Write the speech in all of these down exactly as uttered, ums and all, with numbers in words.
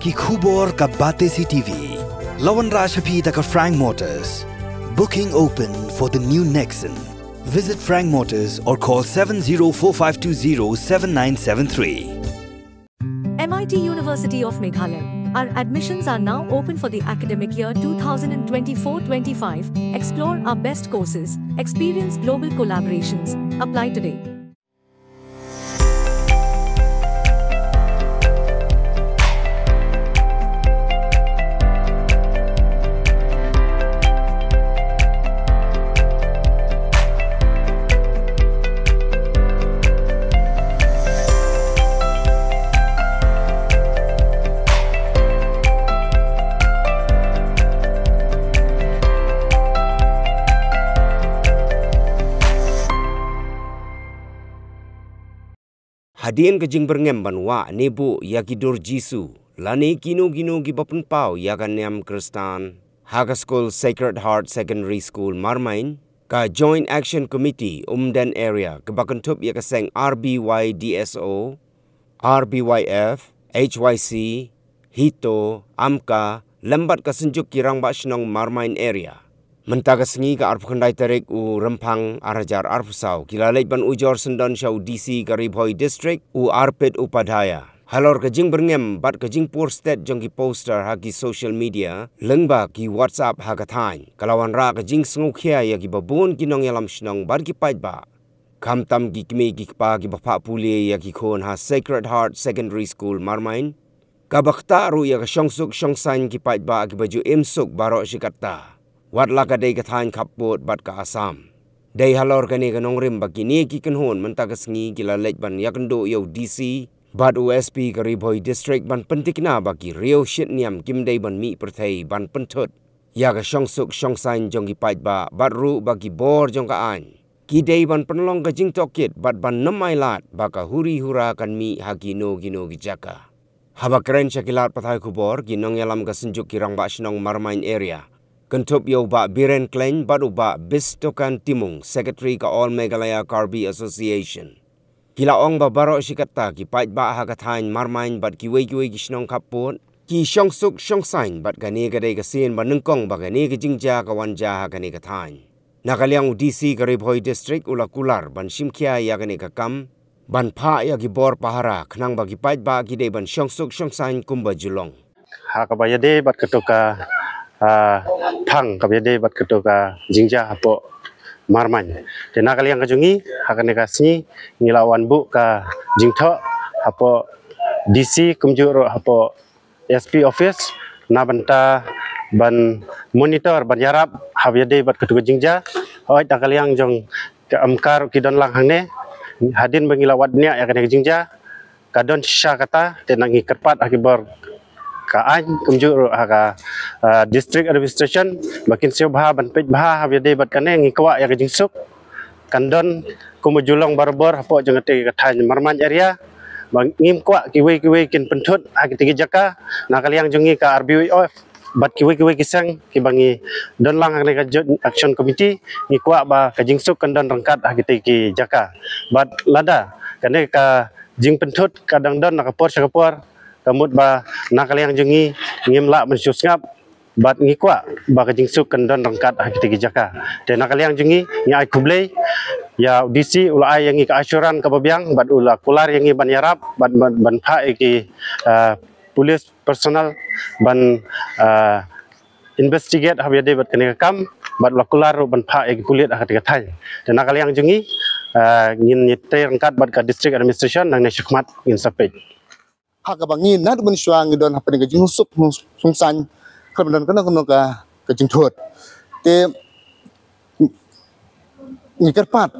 Ki khubor ka Batesi T V. La wanrah sha phi da ka Frank Motors. Booking open for the new Nexon. Visit Frank Motors or call seven zero four five two zero seven nine seven three. M I T University of Meghalaya. Our admissions are now open for the academic year two thousand twenty-four twenty-five. Explore our best courses, experience global collaborations. Apply today. Hadien ka jingbyrngem ban wah ne buh ïa ki dur Jisu, lane kino kino kiba pynpaw ïa ka niam Khristan ha ka skul Sacred Heart Secondary School Marmain, ka Joint Action Committee Umden Area kaba kynthup ïa ka seng R B Y D S O, R B Y F, H Y C, HITO, AMCA, lem bad ka Synjuk ki Rangbah Shnong Marmain Area, mynta ka sngi ka arphew khyndai tarik u Rymphang ar hajar arphew saw, ki la leit ban ujor syndon sha u D C ka Ri Bhoi District, u Arpit Upadhyaya, halor ka jingbyrngem bad ka jingpur stet jong ki poster ha ki social media lyngba ki WhatsApp ha ka thaiñ, ka la wanrah ka jingsngewkhia ïa kiba bun ki nongïalam shnong bad ki paidbah, khamtam ki kmie ki kpa kiba phah pule ïa ki khun ha Sacred Heart Secondary School Marmain, kaba ktah ruh ïa ka shongsuk shongsaiñ ki paidbah kiba ju im suk baroh shi katta, wat la ka dei ka thaiñ khappud bad ka Assam. Dei halor kane ka nongrim ba kine ki kynhun mynta ka sngi ki la leit ban ïakynduh ïa u D C bad u S P ka Ri Bhoi District ban pynthikna ba ki riew shit niam kim dei ban mih pyrthei ban pynthut ïa ka shongsuk shongsaiñ jong ki paidbah bad ruh ba ki bor jong ka aiñ ki dei ban pynlong ka jingtohkit bad ban nym ailad ba ka huri hura kan mih ha kino kino ki jaka. Haba kren sha ki lad pathai khubor, ki nongïalam ka Synjuk ki Rangbah Shnong Marmain Area, kynthup ïa u Bah Biren Klein bad u Bah Bistokan Timung, Secretary ka All Meghalaya Karbi Association, ki la ong ba baroh shi katta ki paidbah ha ka thaiñ Marmain bad kiwei kiwei ki shnong khappud ki shongsuk shongsaiñ bad kane ka dei ka sien ba nyngkong ba kane ka jingjia ka wan jia ha kane ka thaiñ. Na ka liang u D C ka Ri Bhoi District u la kular ban shimkhia ïa kane ka kam ban phah ïa ki bor pahara khnang ba ki paidbah ki dei ban shongsuk shongsaiñ kumba ju long. Ha kaba ïadei bad kato ka, ah, phang kaba ïadei bad kato ka jingjia hapoh Marmain. Te na ka liang ka jong ngi, ha kane ka sngi ngi la wan buh ka jingthoh hapoh D C kumjuh ruh hapoh S P office na bynta ban monitor, ban ïarap haba ïadei bad kato ka jingjia. Hooid, na ka liang jong ka AMCA ruh ki don lang hangne, hadien ba ngi la wad bniah ïa kane ka jingjia, ka don shisha kata, te ngi kyrpad ha ki bor ka aiñ kumjuh ruh ha ka, ah, district administration ba kin sngewbha ban peit bha haba ïadei bad kane. Ngi kwah ïa ka jingsuk kan don kumba ju long barabor hapoh jong kata ka thaiñ Marmain area. Ba ngim kwah kiwei kiwei kin pynthut ha kita ki jaka. Na ka liang jong ngi ka R B Y F bad kiwei kiwei ki seng kiba ngi don lang ha kane ka Joint Action Committee, ngi kwah ba ka jingsuk kan don ryngkat ha kita ki jaka. Bad lada kane ka jingpynthut ka dang don na ka por sha ka por, ka mut ba na ka liang jong ngi ngim lah ban shu sngap, bad ngi kwah ba ka jingsuk kan don ryngkat ha kita ki jaka. Te na ka liang jong ngi, ngi ai khublei ïa u D C, u la ai ïa ngi ka assurance kaba biang bad u la kular ïa ngi ban ïarap bad ban, ban phah ïa ki, ah, police personnel ban, ah, investigate haba ïadei bad kane ka kam, bad u la kular ruh ban phah ïa ki pulit ha kata ka thaiñ. Te na ka liang jong ngi, ah, ngin ïatrei ryngkat bad ka district administration nangne shakhmat ngin sa peit. Ha kaba ngi naduh mynshuwa ngi don hapdeng ka jingsuk shongsaiñ, khlem don kano kano ka, ka jingthut. Te ngi kyrpad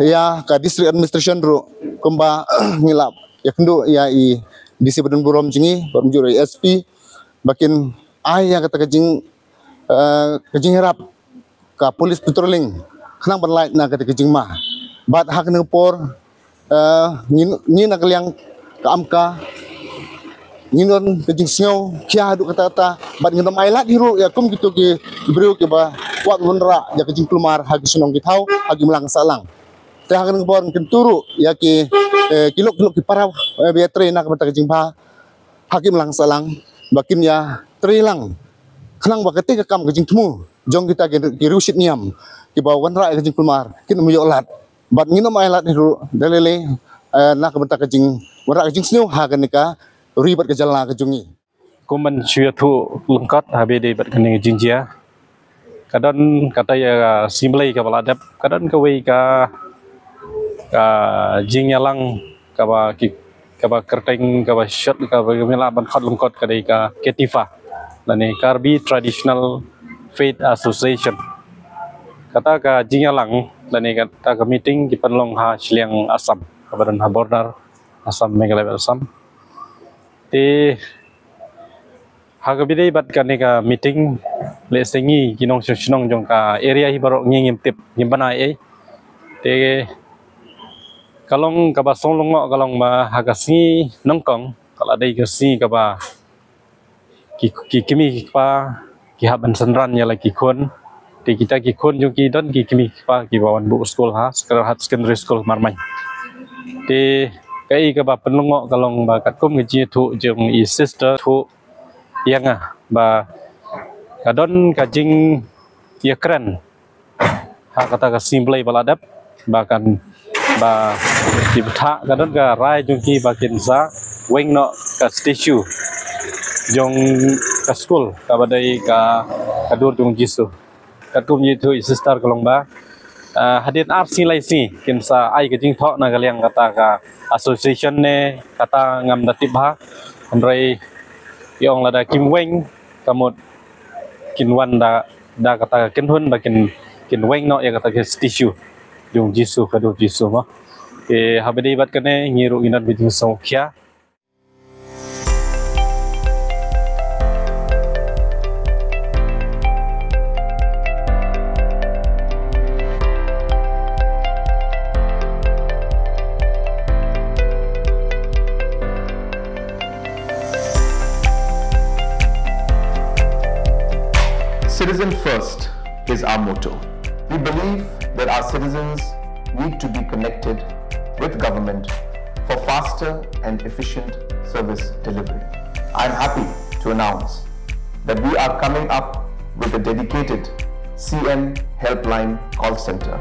ïa ka district administration ruh kumba ngi la ïakynduh ïa i D C ba don burom jong ngi, bad kumjuh ruh i S P, ba kin ai ïa kata ka jing, eh, ka jingïarap ka police patrolling khnang ban lait na kata ka jingma. Bad ha kane ka por, eh, ngi, ngi na ka liang ka AMCA, ngi don ka jingsngew khia haduh katta katta, bad ngi nym ailad hi ruh ïa kum kito ki briew kiba kwah ban wanrah ïa ka jingkulmar ha ki shnong ki thaw, ha ki imlang sahlang. Te ha kane ka por ngi kyntu ruh ïa ki, eh, ki lok ki lok ki para, eh, ba ïatrei na ka bynta ka jingbha ha ki imlang sahlang ba kin ïa trei lang khnang ba kata ka kam ka jingthmu jong kita ki, ki riewshit niam kiba wanrah ïa ka jingkulmar kin ym ïoh lad. Bad ngin ym ailad hi ruh da lei lei, eh, na ka bynta ka jingwanrah ka jingsniew ha kane ka ri bad ka jylla ka jong ngi. Kum ban shu ïathuh lyngkot ha ba ïadei bad kane ka jingjia. Ka don kata ïa ka sngi Blei kaba la dep, ka don kawei ka, ka jingïalang kaba ki, kaba kyrteng, kaba short, kaba ngi lah ban khot lyngkot ka dei ka KTFA, lane Karbi Traditional Faith Association. Kata ka jingïalang lane kata ka meeting ki pynlong ha shiliang Assam, kaba don ha border Assam, Meghalaya, Assam. Te ha kaba ïadei bad kane ka meeting, lehse ngi ki nongshong shnong jong ka area hi baroh ngi ngim tip, ngim bana ei ei. Te ka long kaba sngewlyngngoh ka long ba ha ka sngi nyngkong, ka la dei ka sngi kaba ki, ki kmie ki kpa ki hap ban synran ïa la ki khun. Te kita ki khun jong ki don ki kmie ki kpa kiba wan buh skul ha Sacred Heart Secondary School Marmain. Te kaei kaba pynlyngngoh ka long ba katkum ka jingïathuh jong i sister thuh ïa nga ba ka don ka jingïakren ha kata ka sngi Blei ba la dep ba kan, ba ki bthah, ka don ka rai jong ki ba kin sa weng noh ka statue jong ka skul kaba dei ka, ka dur jong Jisu. Katkum ïathuh i sister ka long ba, ah, hadien ar sngi lai sngi kin sa ai ka jingthoh na ka liang kata ka association ne kata ngam da tip bha. Hynrei i ong lada kim weng ka mut kin wan da, da kata ka kynhun ba kin, kin weng noh ïa kata ka statue jong Jisu, ka dur Jisu mo. Te ha ba ïadei bad kane ngi ruh ngi don ka jingsngewkhia. Citizen first is our motto. We believe that our citizens need to be connected with government for faster and efficient service delivery. I'm happy to announce that we are coming up with a dedicated C M Helpline call center.